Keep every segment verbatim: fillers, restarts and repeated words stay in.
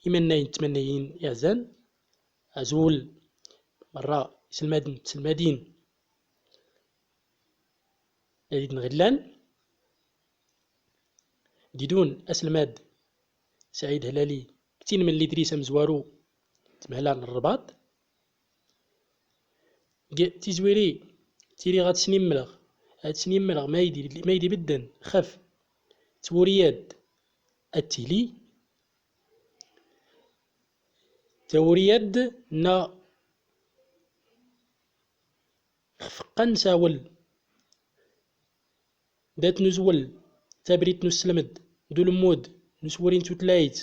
Imannayen d tmannayin iɛezzan, azul merra iselmaden d tselmadin ad id-nɣillan. Didun aselmad Saɛid Hlali, ktin mn lidris amezwaru d tmehla n Rrbaṭ. G tizwiri, tiriɣ ad snimmleɣ, ad snimmleɣ ma id, ma id ibedden xef twuri-ad ad tili. Tawuri-ad nna xef qqan nsawel dat nuzwel tabrit n uselmed d ulemmud n uswuri n tutlayt,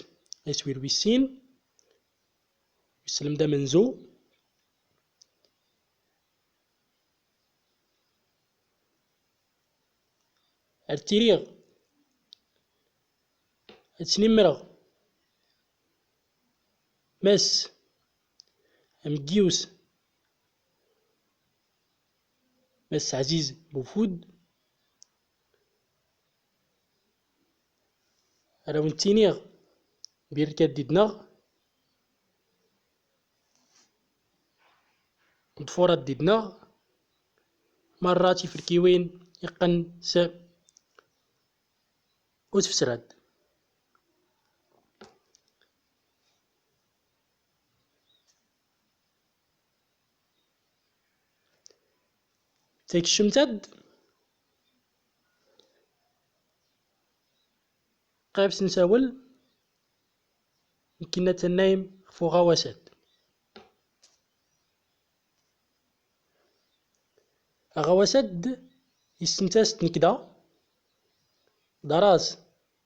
aswir wis sin, uselmed amenzu. Ar ttiriɣ ad snimmreɣ Mass ameggius, Mass Ɛziz Bufud. Ar awen-ttiniɣ birkat did-neɣ, ḍfurat did-neɣ, marra tiferkiwin iqqen s usfesrad. Takeccemt-ad qrib s nsawel, nekkinna tannaym xef uɣawas-ad. Aɣawas-ad issentas tnekda, daras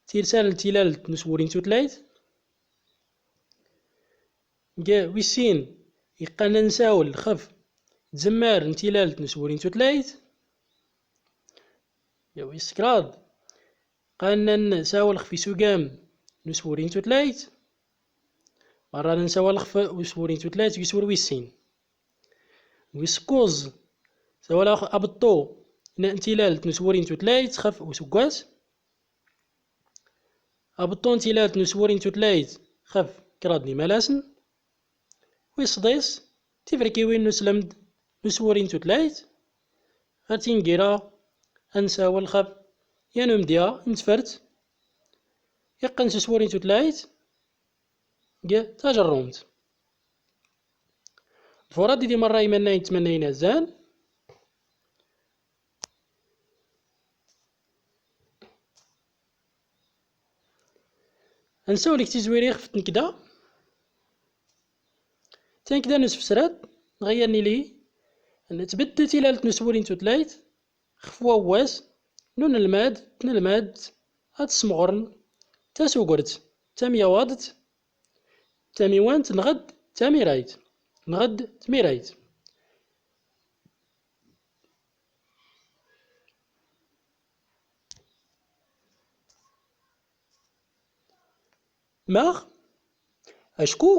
tirsal n tilalt n uswuri n tutlayt. G wis sin, iqqan ad nsawel xef tzemmar n tilalt n uswuri n tutlayt. G wis kraḍ, qqan ad nsawel xef isugam n uswuri n tutlayt. Marra ad nsawel xef uswuri n tutlayt g uswir wis sin. Wis kuẓ, sawal abeṭṭu n tilalt n uswuri n tutlayt xef useggas. Abeṭṭu n tilalt n uswuri n tutlayt xef kraḍ n imalasen. Wis sḍis, tiferkiwin n uslemd n uswuri n tutlayt. Ɣer tingira, ad nsawel xef yan umedya n tfert iqqen s uswuri n tutlayt g tajerrumt. Ḍfurat didi merra imannayen d tmannayin iɛezzan. Ad nsawel g tizwiri xef tnekda. Tankda n usefsrad, nɣiya nili, netbedd tilalt n uswuri n tutlayt, xef wawwas n unelmad, tnelmadt, ad ssemɣren tasugert tamyawaḍt, tamiwant, nɣed tamirayt, nɣed tmirayt. Maɣ? Acku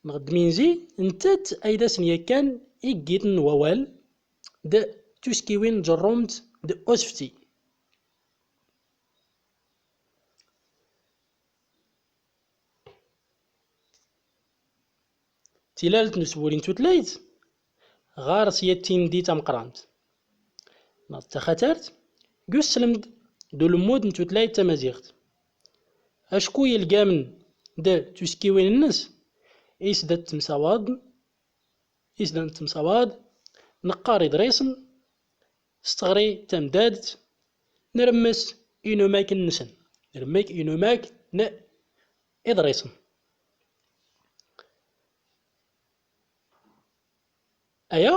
nɣed minzi, nettat ay d asen yakkan iggiten n wawal d tuskiwin n tjerrumt d usefti. Tilalt n uswuri n tutlayt ɣer-s yat tindi tameqqrant neɣ d taxatart g usselmed d ulemmud n tutlayt tamaziɣt, acku ilgamen d tuskiwin-nnes is da ttemsawaḍen, is da nettemsawaḍ, neqqar iḍrisen s teɣri tamdadt, nremmes inumak-nsen, nremmek inumak n iḍrisen. Aya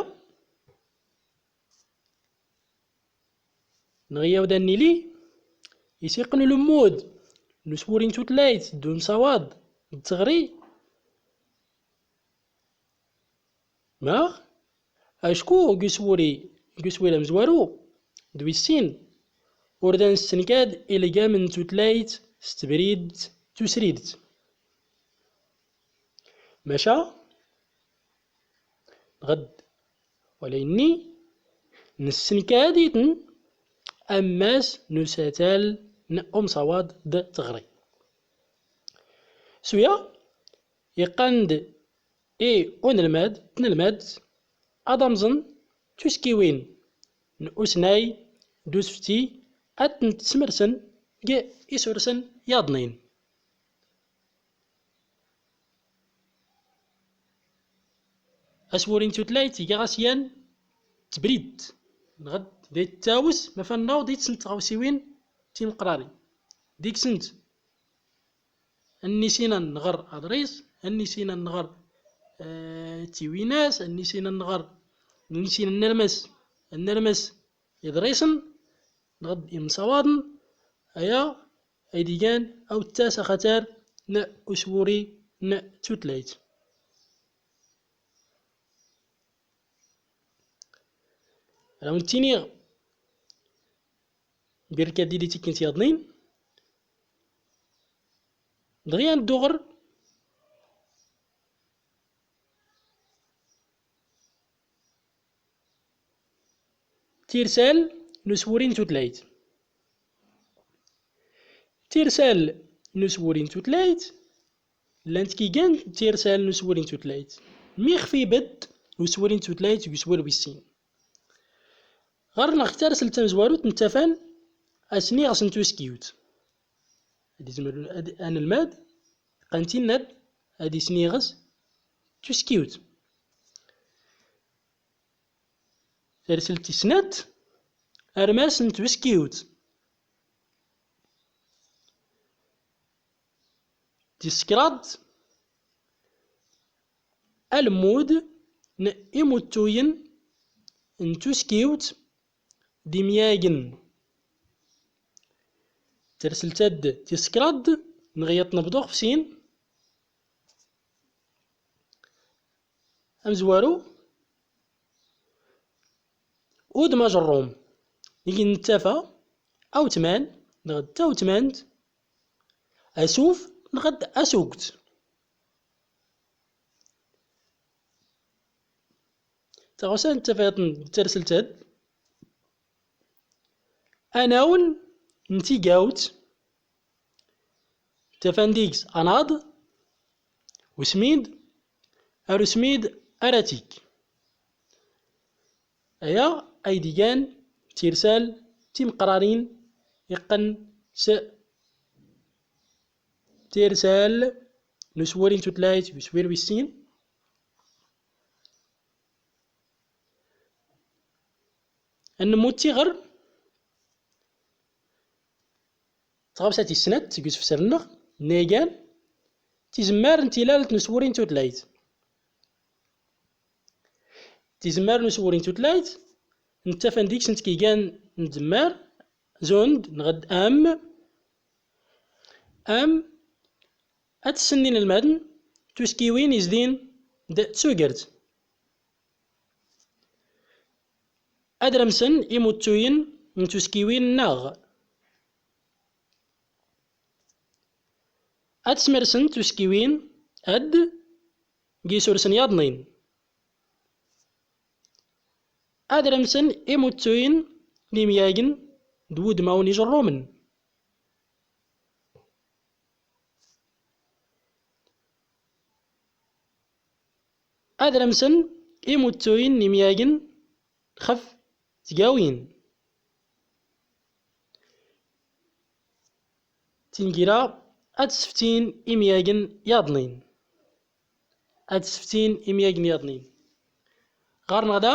nɣiyaw da nili, is iqqen ulemmud n uswuri n tutlayt d umsawaḍ d teɣri. Maɣ? Acku g uswuri, g uswir amezwaru d wis sin, ur da nessenkad ilgamen n tutlayt s tebridt tusridt. Maca, nɣed wala inni, nessenkad-iten ammas n usatal n umsawaḍ d teɣri. S uya, iqqan-d i unelmad, tnelmadt, ad amẓen tuskiwin n usnay d usefti, ad tent-smersen g isursen yaḍnin. Aswuri n tutlayt iga ɣas yan tebrit, nɣed d tawes, ma fan nawḍ i tsent tɣawsiwin timeqqranin. Diksent Annisina nɣer aḍris, annisina nɣer, eh, tiwinas, annisina nɣer, annisina nnermes, nnermes iḍrisen, nɣed imsawaḍen, aya ay d-igan awettas axatar n uswuri n tutlayt. Ad awen-ttiniɣ birka di tikkelt yaḍnin. Dɣi ad neddu ɣer tirsal n uswuri n tutlayt. Tirsal n uswuri n tutlayt, llant kigan tirsal n uswuri n tutlayt. Mixef ibedd uswuri n tutlayt deg uswir wis sin? Ɣer-neɣ deg tarselt tamezwarut nettafan asniɣes n tuskiwt. Ad izmer ad, anelmad, qqan tinnad, ad isniɣes tuskiwt. Tarselt tis snat, armas n twiskiwt. Tis kraḍt, almud n imuttuyen n tuskiwt d imyagen. Tarselt-ad tis kraḍt, nɣiyaṭ nbḍu ɣef sin. Amezwaru, udem ajerrum, igi nettafa awetman neɣ d tawetmant, asuf neɣ d asugt. Taɣawsa nettafa yaḍn d tarselt-ad, anawen n tigawt, ttafan deg-s anaḍ, usmid, ar usmid ara tik. Aya ay d-igan tirsal timeqqranin iqqen s tirsal n uswuri n tutlayt deg uswir wis sin. Ad nmutti ɣer tɣawsa tis snat deg usefser-nneɣ, nna igan tizemmar n tilalt n uswuri n tutlayt. Tizemmar n uswuri n tutlayt, nettafan deg-sent kigan n tzemmar, zund, neɣ d am, am, ad tessnen inelmaden tuskiwin izdin d tsugert. Ad remsen imuttuyen n tuskiwin-nneɣ. Ad smersen tuskiwin ad deg isursen yaḍnin. Ad remsen imuttuyen n imyagen d wudmawen ijerrumen. Ad remsen imuttuyen n imyagen xef tgawin. Tingira ad seftin imyagen yaḍnin. Ad seftin imyagen yaḍnin. Ɣer-neɣ da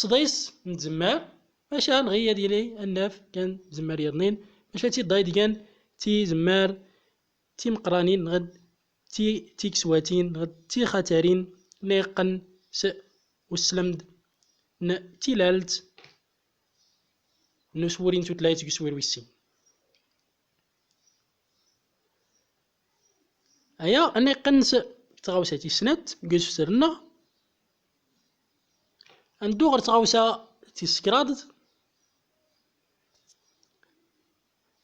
sḍis n tzemmar, maca nɣi ad yili ad naf kan tzemmar yaḍnin, maca d tidda ay d-igan tizemmar timeqqranin neɣ d ti-, tikeswatin neɣ d tixatarin nna iqqen s uslemd n tilalt n uswuri n tutlayt deg uswir wis sin. Aya nna iqqen s tɣawsa tis snat deg usefser-nneɣ. Ad neddu ɣer tɣawsa tis kraḍt.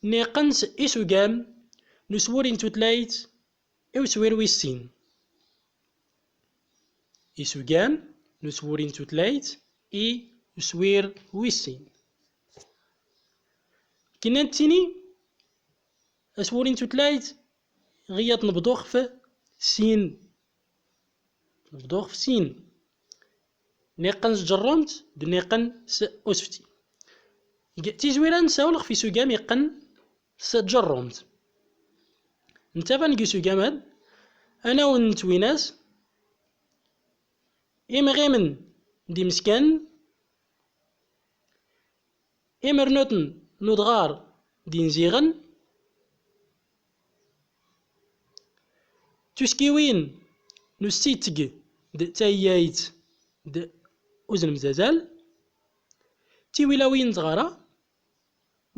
Nna iqqen s isugam n uswuri n tutlayt i uswir wis sin. Isugam n uswuri n tutlayt i uswir wis sin. Kena nettini aswuri n tutlayt ɣiyaḍ nbḍu xf sin. Nbḍu xf sin. Niqqen s tjerrumt d niqqen s usfti. G tizwira nsawl xf isugam iqqen s tjerrumt. Ntafan g isugam ad, anaw n twinas, imɣimen d imeskan, imernuten n udɣar d inziɣen, tuskiwin n usitteg d tayyayt d uznemzazal, tiwilawin n tɣara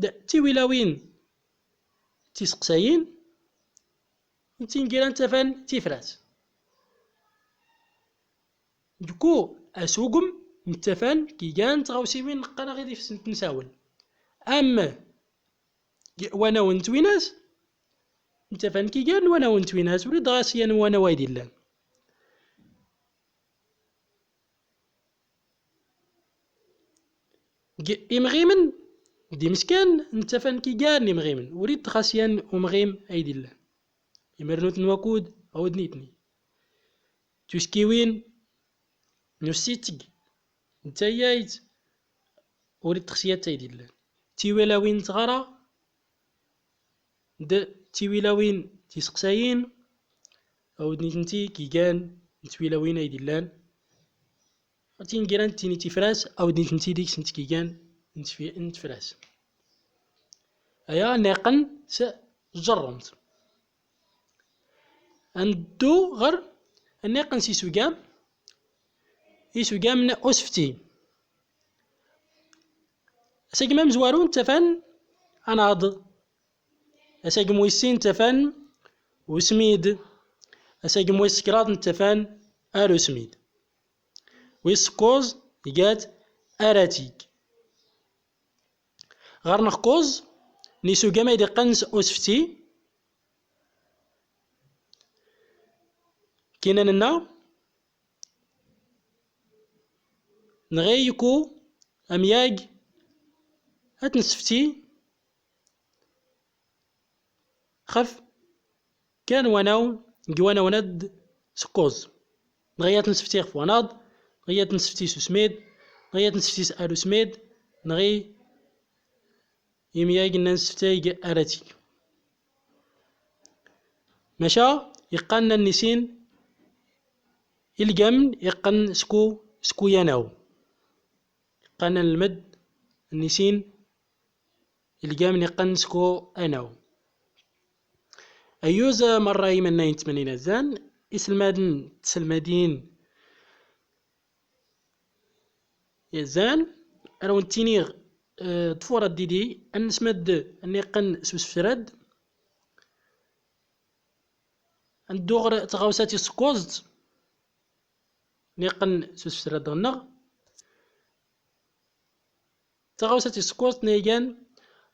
d tiwilawin d tiseqsayin, n tingira n tafan tifrat. Dku asugem n tafan kigan tɣawsiwin neqqan aɣilif sent nsawel. Am g wanaw n twinas, n tafan kigan wanaw n twinas, ur id ɣas yan wanaw ayd illan. G imɣimen d imeskan, n tafan kigan imɣimen, ur id ɣas yan umɣim ayd illan. Imernuten n wakud, awd nitni. Tuskiwin n usitteg d tayyayt, ur id xsiyat ayd illan. Tiwilawin n tɣara d tiwilawin tiseqsayin, awd nitenti kigan n twilawin ayd illan. Tingira n tini tifras, awd nitenti deg-sent kigan n tfi-, n tifras. Aya niqqen s tjerrumt. Ad neddu ɣer niqqen s isugam, isugam n usfti. Asagem amezwaru n tafan anaḍ. Asagem wis sin n tafan usmid. Asagem wis kraḍ n tafan arusmid. Wis kuẓ iga-t aratig. Ɣer neɣ kuẓ n isugam ayd iqqen s usfti. Kina nenna nɣi yku amyag ad t-nsefti xef kan wanaw g wanaw-nna d s kuẓ. Nɣi ad t-nsefti xef wanaḍ, nɣi ad t-nsefti s usmid, nɣi ad t-nsefti s arusmid, nɣi imyag nna nsefti g aratig. Maca iqqan ad nisin ilgamen iqqen sku, sku yanaw. Iqqan ad nlmed ad nisin ilgamen iqqen sku anaw. Ayyuz merra imennayen d tmanyin azzan, iselmaden d tselmadin yazzan, ar awen-ttiniɣ, eh, ḍfur ad didi, ad nesmad ad niqqen s usefrad, ad neddu ɣer tɣawsa tis kuẓt, niqqen s usefrad-nneɣ. Taɣawsa tis kuẓt n igan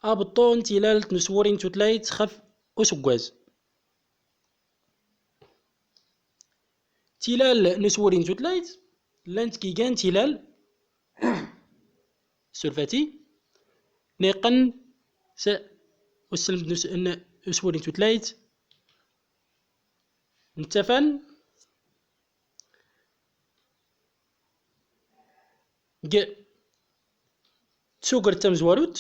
abeṭṭu n tilalt n uswuri n tutlayt xef useggas. Tilal n uswuri n tutlayt llant kigan tilal, surfati, niqqen s uselmed n us-, n uswuri n tutlayt n tafan g tsugert tamezwarut,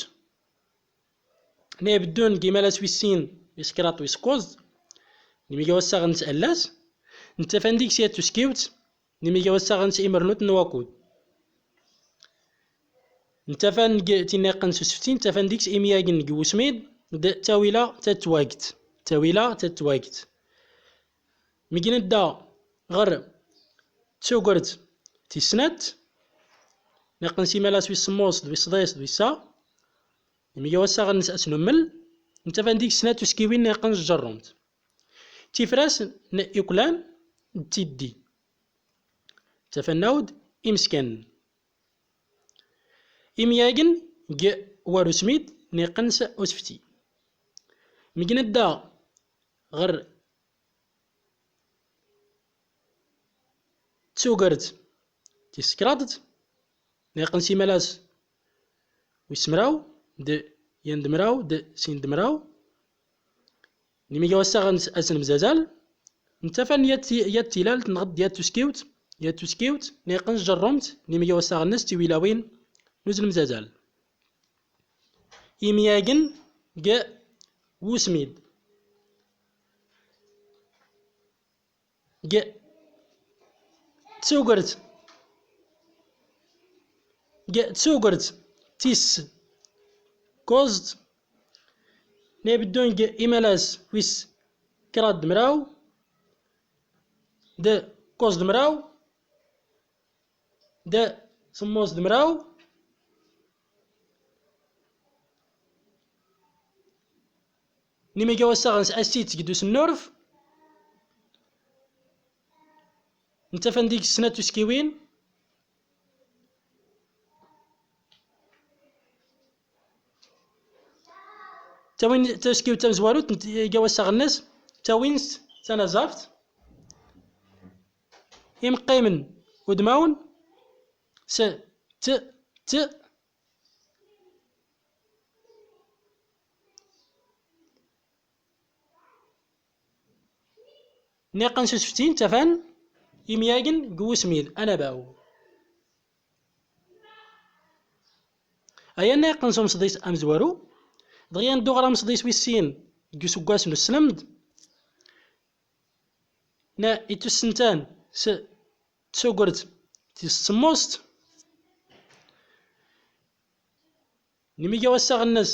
nna ibeddun g imalas wis sin, wis kraḍ, wis kuẓ, nna imiga wassaɣen s allas, n tafan deg-s yat tuskiwt, nna imiga wassaɣen s imernuten n wakud. N tafan g tinna iqqen s usefti, n tafan deg-s imyagen g wusmid, d tawila tatwagt. Tawila tatwagt. Mi g-nedda ɣer tsugert tis snat, niqqen s imalas wis semmus d wis sḍis d wis sa, imiga wassaɣen-nnes ad s-nummel, n tafan deg-s snat tuskiwin niqqen s tjerrumt. Tifras n iklan d tiddi. Tafannawt imskanen. Imyagen g warusmid niqqen s usefti. Mi g-nedda ɣer tsugert tis kraḍt, niqqen s imalas wis mraw d yan d mraw d sin d mraw. n imigaw assaɣ-nnes aznemzazal. Nttafan yat, yat tilalt nɣed yat tuskiwt, yat tuskiwt n iqqen s tjerrumt n imigaw assaɣ-nnes tiwilawin n uznemzazal. Imyagen g wusmid. G tsugert, g tsugert tis kuẓt, n ibeddun g imalas wis kraḍ d mraw, d kuẓ d mraw, d semmus d mraw, n imigaw assaɣ-nnes assi tged usennurf. Nttafan deg-s snat tuskiwin. Tawin-, taskiwt tamezwarut n imigaw assaɣ-nnes, tawinst tanaẓaft. Imqqimen udmawn s t, t, n iqqen s usfti. Nttafan imyagen g wusmid anabaw. Aya n iqqen s umsḍis amezwaru. Dɣi a nddu ɣer umsḍis wis sin deg useggas n uslemd. Na ittussentan s tsugert tis semmuset n imigaw assaɣ-nnes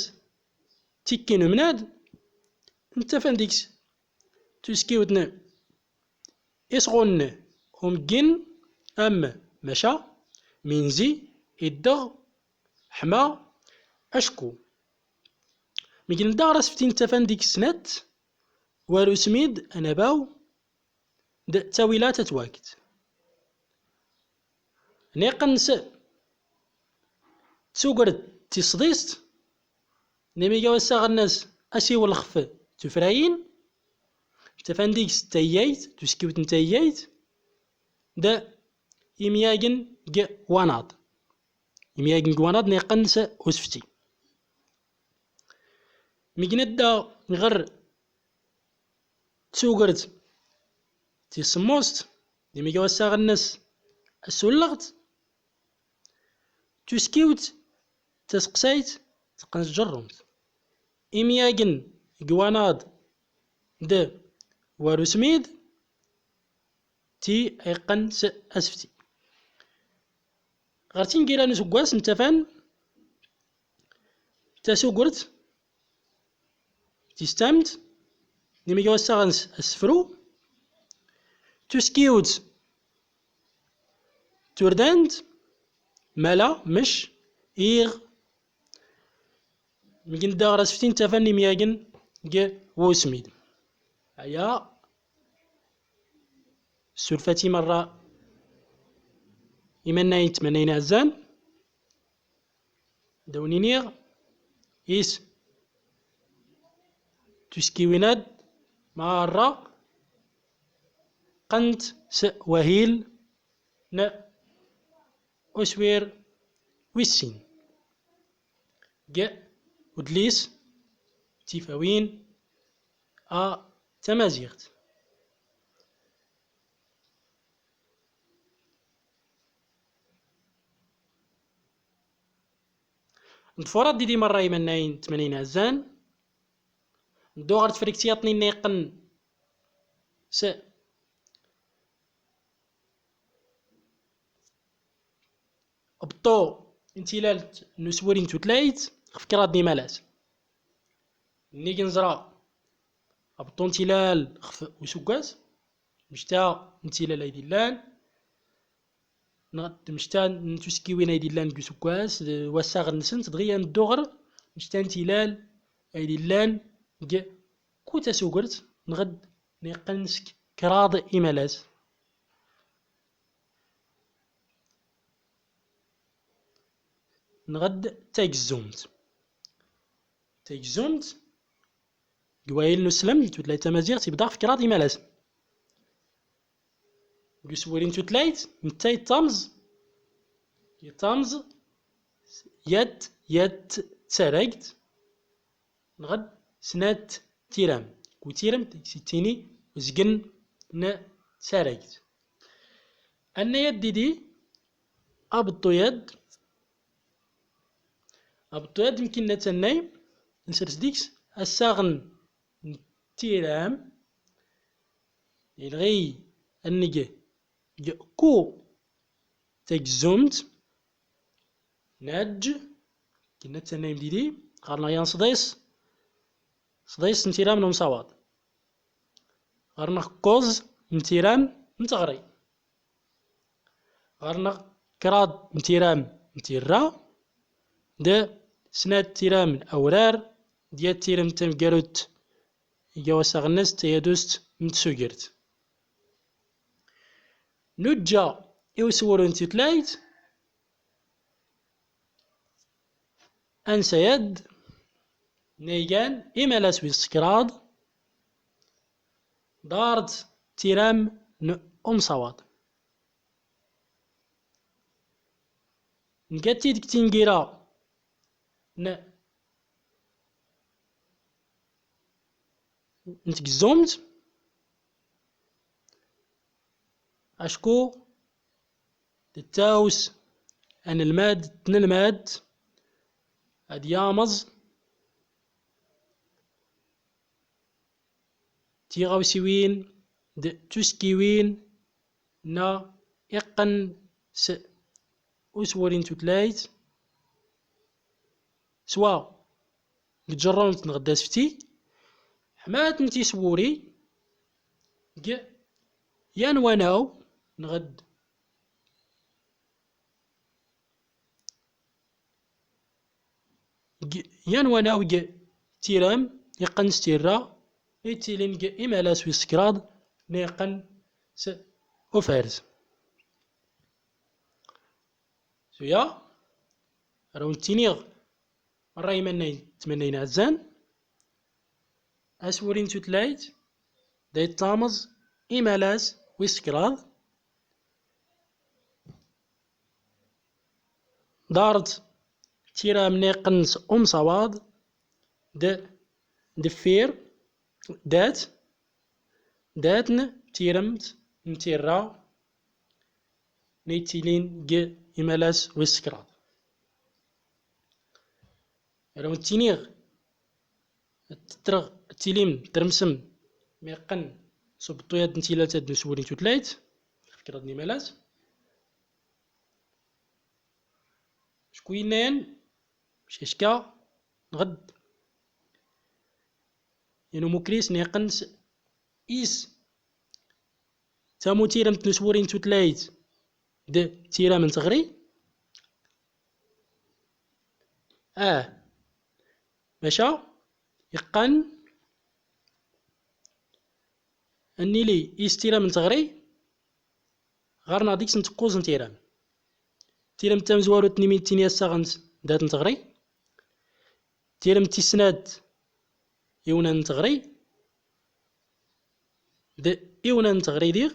tikki n umnad. Nttafan deg-s tuskiwt n isɣun n umgin am maca, minzi, iddeɣ, ḥma, acku. Mi g-nedda ɣer asfti nttafan deg-s snat war usmid anabaw d tawila tatwakt. N iqqen s tsugert tis sḍist n imigaw assaɣ-nnes asiwel xef tufrayin, nttafan deg-s tayyayt, tuskiwt n tayyayt, d imyagen g wanaḍ. Imyagen g wanaḍ n iqqen s usfti. Mi g-nedda ɣer tsugert tis semmuset, d imigaw assaɣ-nnes asulleɣt, tuskiwt taseqsayt teqqen s tjerrumt. Imyagen g wanaḍ d war usmid, ti iqqen s asfti. Ɣer tingira n useggas nttafan tasugert tis tamt n imigaw assaɣ-nnes asefru, tuskiwt turdant, mala, mec, iɣ. Mi g-nedda ɣer asfti nttafan imyagen g wusmid. Aya, surfat i merra imannayen tmannayen ɛezzan. Da wen-iniɣ is tuskiwin-ad merra qqent s wahil n uswir wis sin g udlis Tifawin a tamaziɣt. Nḍfur ad didi merra imannayen tmannayen ɛezzan. Nddu ɣer tefrikt yaḍnin nna iqqen s beṭṭu n tilalt n uswir n tutlayt xef kraḍ n imalas. Nnig neẓra abeṭṭu n tilal xef useggas, mecta n tilal ay d-illan, neɣ d mecta n tuskiwin ay d-illan deg useggas d wassaɣen-nsent, dɣi a nddu ɣer mecta n tilal ay d-illan deg ku tasugert, neɣ d niqqen s kraḍ imalas. Neɣ d tagezzumt. Tagezzumt deg wayil n uslem n tutlayt tamaziɣt ibda ɣef kraḍ imalas. Deg uswir n tutlayt netta yettameẓ, yettameẓ yat, yat taragt neɣ d snat tiram. ku tiremt, s ittini uzgen n tsaragt. Annay-ad didi, abeṭṭu-ad, abeṭṭu-ad mkinna ad t-annay, nsers deg-s assaɣen n tiram, ilɣi ad neg g ku tagzzumt, naǧ, kinna ad t-annay mdidi, ɣer-neɣ yan sḍis, sḍis n tiram n umsawaḍ. Ɣer-neɣ kuẓ n tiram n teɣri. Ɣer-neɣ kraḍ n tiram n tirra. D snat tiram n awrar. D yat tiremt tameggarut iga wassaɣ-nnes d tayadust n tsugert. Nuǧǧa i uswuri n tutlayt. Ansa-ad naygan imalas wis kraḍ, ḍart tiram n umsawaḍ. Nga-t-id deg tingira n, n tgezzumt, acku d taws anelmad, tnelmadt, ad yameẓ tiɣawsiwin d tuskiwin nna iqqen s uswuri n tutlayt, swa deg tjerrumt neɣ d asefti, ḥma ad tent-iswuri deg yan wanaw neɣ d deg yan wanaw deg tiram iqqen s tirra, ittilin deg imalas wis kraḍ, nna iqqen s ufarz. Suya, ar awen-ttiniɣ, merra imannayen, tmannayen ɛezzan, aswuri n tutlayt, da yettameẓ imalas wis kraḍ, ḍart tiram nna iqqen s umsawaḍ, d deffir, dat, dat n tiremt n tirra, nna ittilin deg imalas wis kraḍ. Ar awen-ttiniɣ, ttreɣ, ttilim tremsem, mi iqqen s ubeṭṭu-ad n tilalt-ad n uswuri n tutlayt, ɣef kraḍ n imalas. Acku yenna-yan, cacka, neɣ d yan umukris nna iqqen s is tamutiremt n uswuri n tutlayt d tiram n teɣri. Ah, maca iqqen ad nili is tiram n teɣri, ɣer-neɣ deg-sent kuẓ n tiram. Tiremt tamezwarut nna mi nettini assaɣ-nnes dat n teɣri. Tiremt tis snat iwnan n teɣri. D iwnan n teɣri diɣ,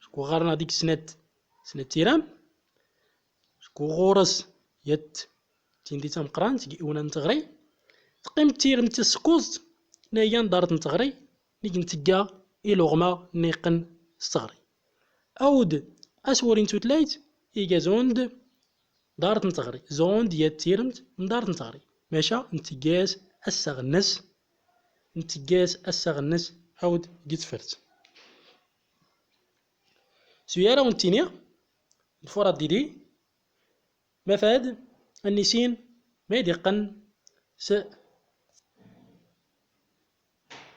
acku ɣer-neɣ deg snat, snat tiram, acku ɣur-s yat tindi tameqqrant deg iwnan n teɣri. Teqqim tiremt tis kuẓt, nna iga n ḍart n teɣri, nnig nttegga iluɣma nna iqqen s teɣri. Awd aswuri n tutlayt, iga zund ḍart n teɣri, zund yat tiremt n ḍart n teɣri. Maca nttegga-as assaɣ-nnes, nttegga-as assaɣ-nnes awd deg tfert. Suya ar awen-ttiniɣ, d furad didi, mafad ad nissin ma i d-iqqen s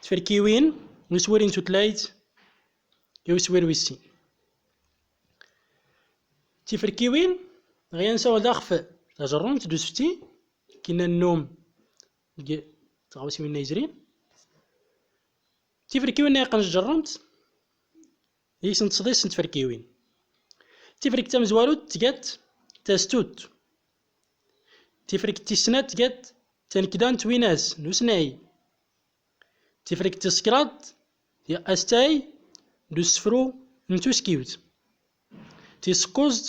tferkiwin n uswir n tutlayt i uswir wis sin. Tiferkiwin, ɣiya nsawel dax f tajerrumt d usefti, kinna nnum deg tɣawsiwin-nna yezrin. Tiferkiwin-nna yeqqen s tjerrumt, deg-sent sḍis n tferkiwin. Tifrekt tamezwarut tga-tt tastut. Tifrekt tis snat tga-tt tanekda n twinas n usnay. Tifrekt tis kraḍt tga astay d usefru n tuskiwt. Tis kkuẓt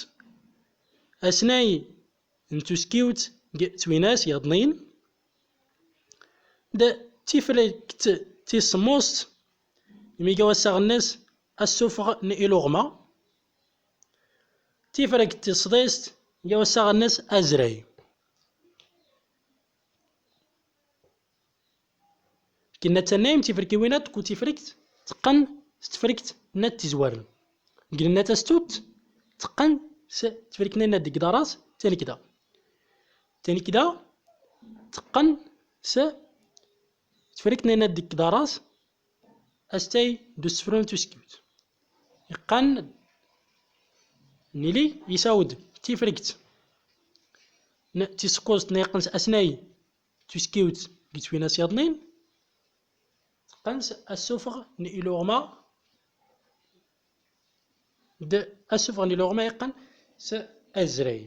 asnay n tuskiwt g twinas yaḍnin. D tifrekt Tis semmust, imi iga wassaɣ-nnes assuffeɣ n iluɣma. Tifrekt tis sḍist, iga wassaɣ-nnes azray. Akken ad tannayem, tifrkiwin-ad ku tifrekt teqqen s tefrekt-nna tizwaren. Akken ad tastut, teqqen s tefrekt-nna deg daras, tanikda. Tanikda teqqen s tefrekt-nna deg daras, astay d usefru n tuskiwt. Iqqan nili isawd tifrekt n tis kuẓt nna iqqen s asnay tuskiwt g twinas yaḍnin, teqqen s assuffeɣ n iluɣma, d assuffeɣ n iluɣma iqqen s azray.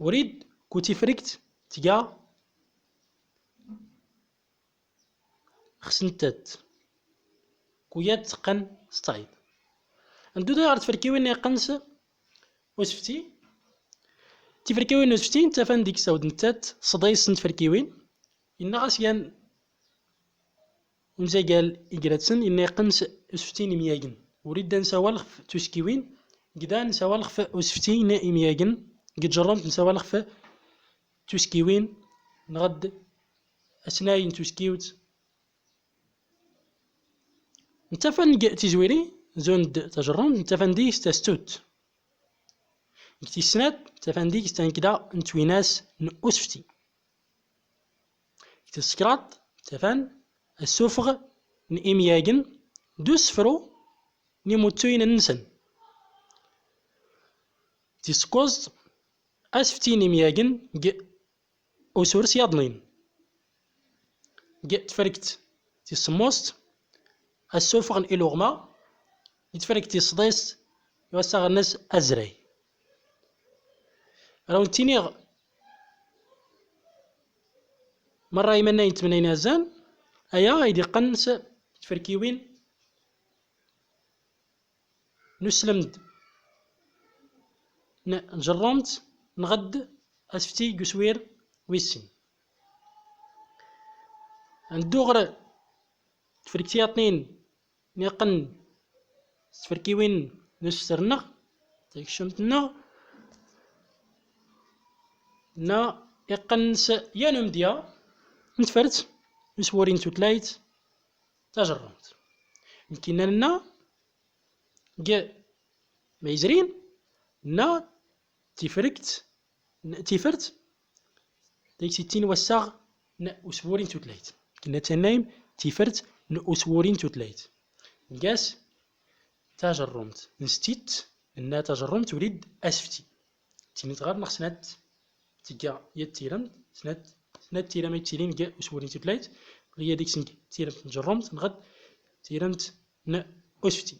Urid ku tifrekt tga xsntat, ku yad teqqen s tayd. Ndud ɣer tferkiwin iqqen s usfti. Tifrkiwin n usfti, ntafan dik-s awd nttat sḍis n tferkiwin. Inna ɣas yan umzagal igratsen, inna iqqen s usfti n imyagen. Urid da nsawal xf tuskiwin, gda nsawal xf usfti n imyagen, g tjerrumt nsawal xf tuskiwin, nɣd asnay n tuskiwt. Ntafan g tizwiri, zund tajerrumt, ntafan dik s tastut. G tis snat, ntafan dik s tankda n twinas n usfti. G tis kraḍt, ntafan asufeɣ n imyagen d usefru n imuttuyen nsen. G tis kuẓt, asfti n imyagen g usurs yaḍnin. G tferkt tis semmust, asufeɣ n iluɣma. G tferkt tis sḍist, iwassaɣ-nnes azray. Ra wen-ttiniɣ merra imannayen n tmennayin iɛezzan, aya ay d-iqqen s tferkiwin n uslemd n tjerrumt, nɣd asfti g uswir wis sin. Nddu ɣer tferkt yaḍnin nna iqqen s tferkiwin n usfter-nneɣ, takeccumt-nneɣ, nna iqqen s yan umedya n tfert n uswuri n tutlayt tajerrumt. Nekk inna nenna g ma yezrin, nna tifrekt n tifert, dik sittin wassaɣ n uswuri n tutlayt. Kena tannayem tifert n uswuri n tutlayt. Ngas tajerrumt n stit, nna tajerrumt urid asfti. Tinit ɣer neɣ snat tga yat tiremt, snat, snat tirem ay ttilin g uswuri n tutlayt, ɣiya dik sng tiremt n tjerrumt, nɣd tiremt n usfti.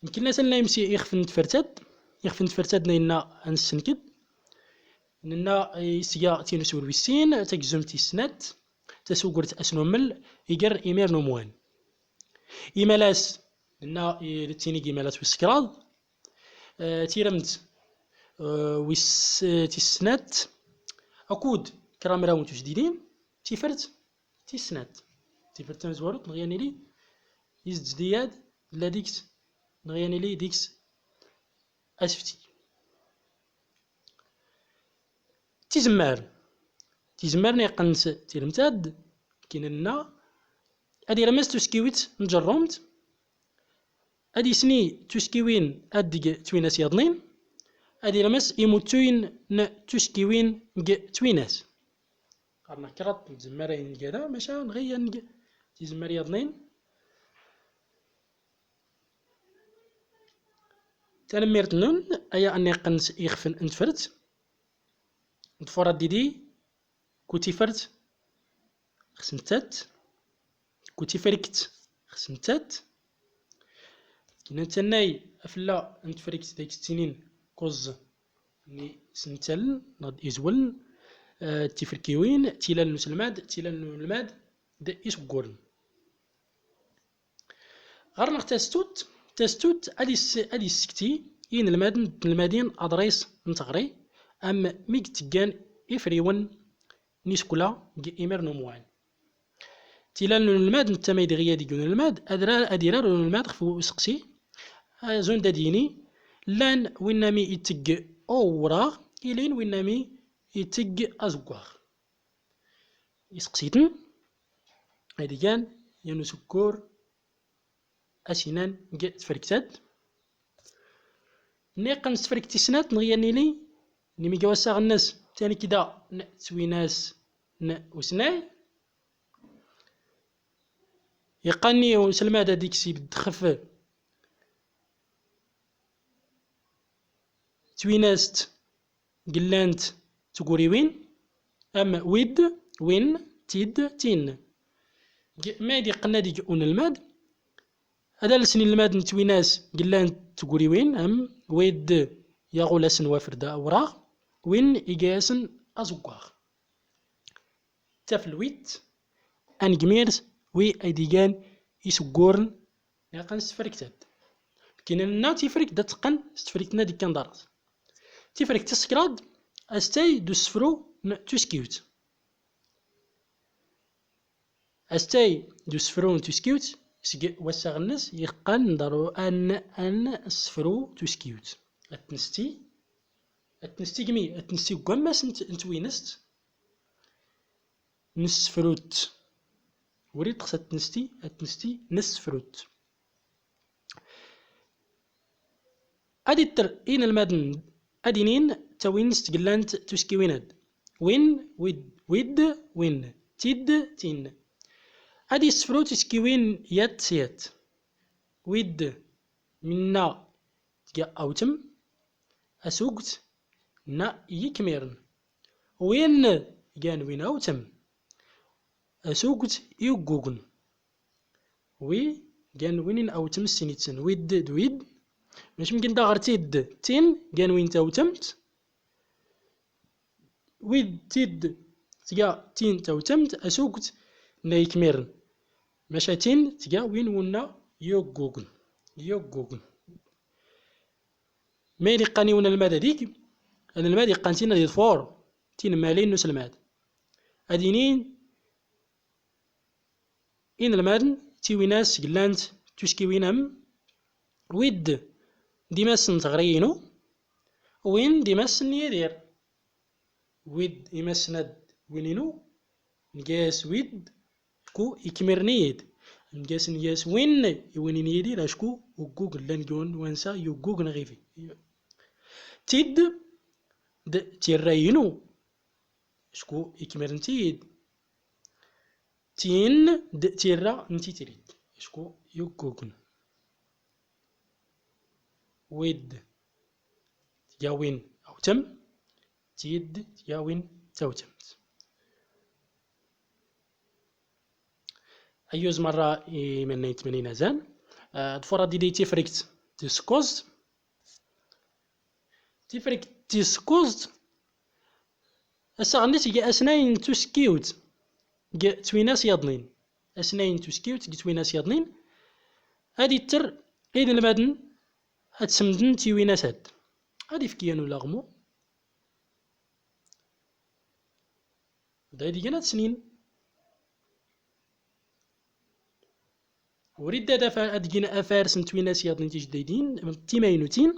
Nekk inna s nna imsi ixf n tfertad, ixf n tfertad nna inna ad nessnked. Nenna isga tin uswir wis sin, tagzumt tis snat, tasugurt asnummel, iger imir n umwan. Imalas, nenna i-, tinig imalas wis kraḍ, eh, tiremt, eh, wis, eh, tis snat, akud kramraw n tujdidin, tifert tis snat. Tifert tamezwarut, neɣ yan ili, is tjdiyad, lla dik-s, neɣ yan ili dik-s asfti. Tizemmar. Tizemmar nna iqqen s tiremt ad, kena nenna, ad irmes tuskiwit n tjerrumt, ad isni tuskiwin ad deg twinas yaḍnin, ad irmes imuttuyen n tuskiwin g twinas. Qqaren kraḍt n tzemmar ay nga da, maca nɣiya nga tizemmar yaḍnin. Tanemmirt nnun, aya ad nna iqqen s ixf n tfert. Ḍfur ad didi, ku tifert xsntat, ku tifrekt xsntat. Kena tannay afella n tfrekt dak ttinin kuẓ n isntallen neɣ d izwlen, eh, tifrkiwin, tilal n uselmad, tilal n unelmad, d isgguren. Ɣer neɣ tastut, Tastut ad is-, ad issekti i inelmaden d tnelmadin aḍris n teɣri, am mi yetteggan ifriwen n isekla deg imir n umwan. Tilal n unelmad n tama idɣi ad ig unelmad, ad ra-, ad irar unelmad ɣef useqsi, azun d ad yini, llan winna mi iteg awraɣ, ilin winna mi iteg azeggaɣ. Iseqsiten ad igan yan useggur asinan g tefrekt-ad. Niqen s tefrekt tis snat neɣ yan ili, nimi ga wassaɣ-nnes tanikda n twinas n usnay. Iqqan-nni uselmad ad iksib ddxef twinast gellant tguriwin, am wid, win, tid, tin. G-, ma d iqqen ad ig unelmad, ad alsen inelmaden twinas gellant tguriwin, am wid yaɣ ulasen wafrda awraɣ, win iga-yasen azeggaɣ. Tafelwit, anegmirs wi ay d-igan isegguren niqen s tefrekt-ad. Kina nenna tifrekt da teqqen s tefrekt-nna d-ikkan daras. Tifrekt tis kraḍ, astay d usefru n tuskiwt. Astay d usefru n tuskiwt, seg wassaɣ-nnes yeqqan nḍerru an, an sefru tuskiwt. Ad tnesti, ad tnesti gmi, ad tnesti g wammas n t-, n twinest. Nessefrut. Wrid xas ad tnesti, ad tnesti nessefrut. Ad itter inelmaden ad inin tawinest gellant tuskiwin-ad. Win, wid, wid, win. Tid, tin. Ad issefru tuskiwin yat s yat. Wid, minna tga awtem, asugt, na yikmiren. Win, gan win awtem. Asugt, yuggugen. Wi, gan win in awtem s sinitsen. Wid d wid. Mac mgin daɣer tid, tin, gan win tawtemt. Wid tid tga tin tawtemt, asugt na yikmiren. Maca tin tga win wunna yuggugen. Yuggugen. Ma d iqqan i unelmad ad ig, anelmad iqqan tin ad iḍfur tinmmalin n uselmad. Ad inin inelmaden tiwinas gellant tuskiwin am wid d imassen n teɣri-inu, win d imassen n Yidir. Wid imassen ad win-inu, nga-yas wid, acku ikmiren-iyi-d. Nga-yas, nga-yas win i win n Yidir, acku uggug llan g wansa yuggugen ɣif-i. Tid d tirra-inu, acku ikmiren-iyi-d. Tin d tirra n Titrit, acku yuggugen. Wid tga win awtem, tid tga win tawtemt. Ayyuz merra i imennayen tmenin azal. Ah, ḍfur ad d-ili tifrekt tis kuẓt. Tifrekt tis kuẓt, assaɣ-nni tga asnay n tuskiwt g twinas yaḍnin. Asnay n tuskiwt g twinas yaḍnin. Ad itter inelmaden ad semden tiwinas-ad. Ad ifk yan ulaɣmu. Da ad igen ad snin. Wrid ad afa-, ad gin afars n twinas yaḍnin tijdaydin, timaynutin.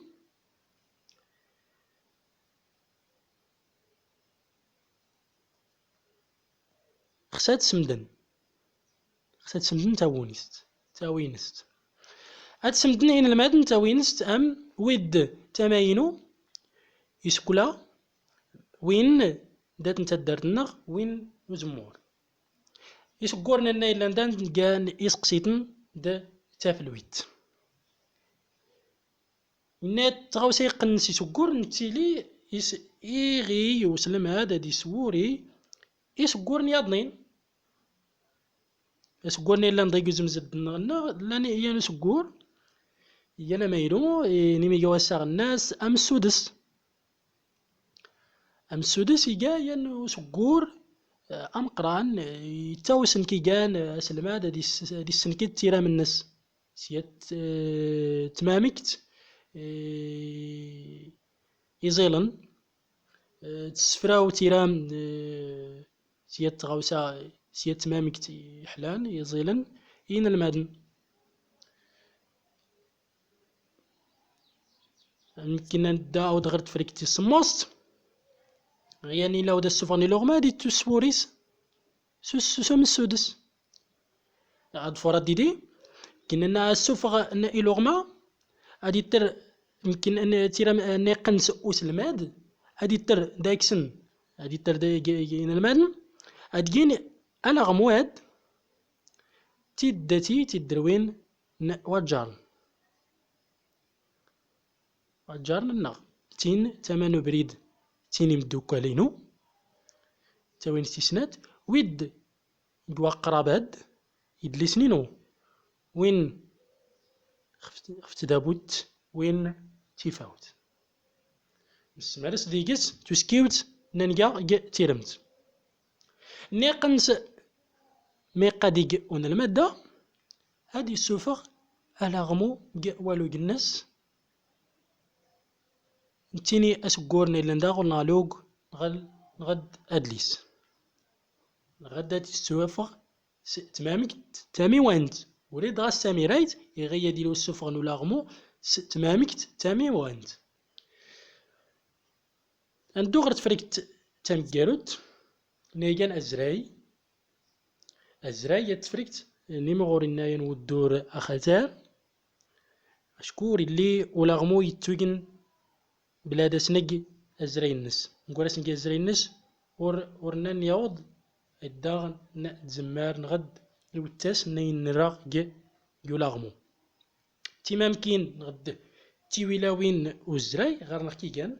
Xs ad semden. Xs ad semden tawinest. Tawinest. Ad semden inelmaden tawinest am wid tamaynu, isekla, win dat n taddart-nneɣ, win n uzemmur. Isegguren-nni yellan da, gan iseqsiten d tafelwit. Yenna-yad tɣawsa iqqnen s isegguren, nettili is-, iɣi uselmad ad iswuri isegguren yaḍnin. Isegguren yellan deg uzemz-nneɣ, llan yan useggur, yan amaynu, i nimiga wassaɣ-nnes, am ssudes. Am ssudes iga yan useggur, eh, ameqqran, eh, yettawsen kigan, eh, aselmad ad is-, ad issenkid tiram-nnes. s yat, eh, tmamkt, eh, iẓilen, eh, d tsefra u tiram, eh, s yat tɣawsa, s yat tmamkt iḥlan, iẓilen, i yinelmaden. Mkin ad nedda awd ɣer tefrekt tis semmuset. Ɣyan ila awd as-sufɣen iluɣma ad ittus s wur-is s, s, s amessudes. Aḍfur ad didi, mkin ad as-sufɣen iluɣma, ad itter, mkin ad tira, ad iqqens uselmad, ad itter dayk-sen, ad itter da-, g-, g-, inelmaden, ad gin alaɣmu ad tiddati tidderwin n waǧǧaren. Waǧǧaren nneɣ tin tama n ubrid, tin imeddukkal inu, tawinest tis snat, wid g waqrab ad, idlisen inu, win xef, xef tdabut, win tifawt. Nessemres deg-s tuskiwt n anga g tiremt. Nniqen s, mi qqad ig unelmad da, ad issufeɣ alaɣmu g walug-nnes, nettini aseggur n illan daɣen neɣ alug, neɣ, neɣ d adlis. Neɣ ad issufeɣ s tmamkt tamiwant. Wrid ɣas tamirayt, iɣi ad yili usufeɣ n ulaɣmu s tmamkt tamiwant. Ad neddu ɣer tefrekt tameggarut, n igan azray. Azray, yat tefrekt n imɣur innayen wuddur axatar. Acku ur illi ulaɣmu yettugen bla ad asneg azray-nnes. Mggur asneg azray-nnes ur, ur nnan yaweḍ, daɣen n tzemmar neɣ d iwettas n ayen nra g, g ulaɣmu. Timamkin neɣ d tiwilawin n uzray ɣer-neɣ kigan,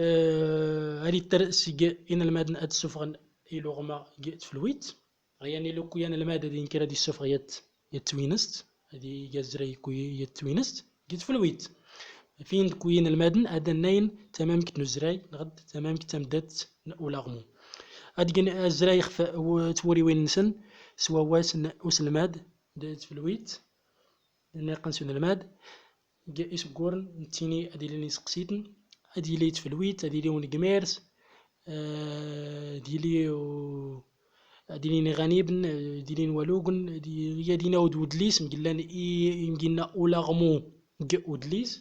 eh, ad itter seg inelmaden ad ssufɣen iluɣma g tfelwit. Ɣyan ilukku yanelmad ad inker ad issufɣ yat, yat twinest, ad ig azray ikku yat twinest g tfelwit. Fin d kku inelmaden ad annayen tamamkt n uzray neɣ d tamamkt tamdadt n ulaɣmu. Ad gen azray xef w-, twuriwin-nsen s wawwas n uselmad d tfelwit. Nniqen s unelmad g isegguren, nettini ad ilin iseqsiten, ad yili tfelwit, ad yili unegmirs, eh, ad yili u-, ad ilin iɣaniben, eh, ad ilin walugen, ad i-, ad yili awd udlis, mgellan i, i mginna ulaɣmu g udlis.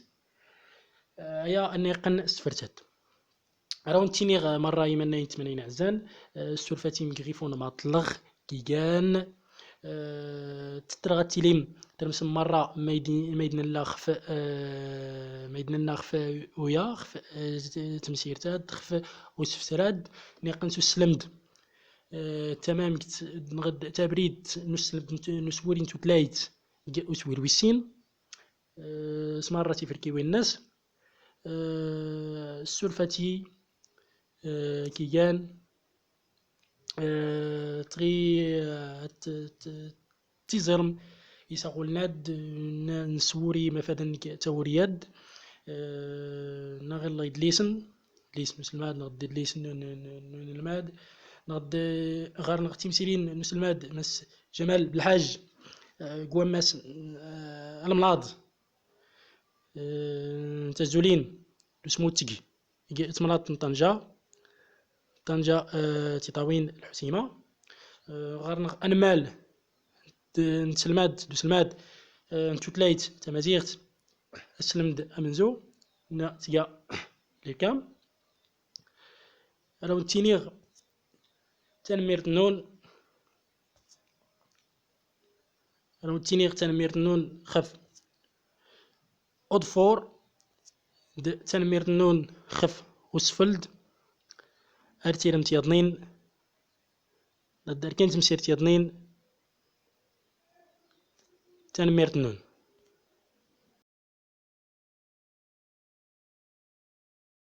Eh, aya nniqen s tfertat. Ara wen-ttiniɣ, eh, merra imannayen d tmannayin ɛezzan, eh, ssurfat-im g ɣif unmaṭleɣ kigan, eh, tettreɣ ad tilim tremsem merra ma id-, ma id nella xef, eh, ma id nella xef uya, xef, eh, temsirt-ad, xef usefter-ad, nniqen s uslemd, eh, tamamkt, neɣ d tabrit n uslemd n t-, n uswuri n tutlayt g uswir wis sin, eh, s merra tiferkiwin-nnes. Eh, ssurfat-i, eh, kigan, eh, tɣi, eh, t-, t-, tiẓirm isaɣulen-ad n-, n swuri mafaden g tawuri-ad, eh, neɣ illa idlisen, idlisen n uselmad, neɣ d idlisen n, n, n, n unelmad, neɣ d, ɣer-neɣ timsirin n uselmad, Mass Jamal Belḥaj, eh, g wammas, eh, alemlaḍ. Eh, n tazulin d usmutteg g tmnaḍt n Ṭanja, Ṭanja, eh, Tiṭawin Lḥusima. Eh, ɣer-neɣ anmal d, n tselmad d uselmad, eh, n tutlayt tamaziɣt, aselmd amenzu n tga Likam. Ara wen-ttiniɣ tanemmirt-nnun. Ara wen-ttiniɣ tanemmirt-nnun xef uḍfur, d tanemmirt-nnun xef usfeld. Ar tiremt yaḍnin, ad d-ar kan temsirt yaḍnin, tanemmirt-nnun.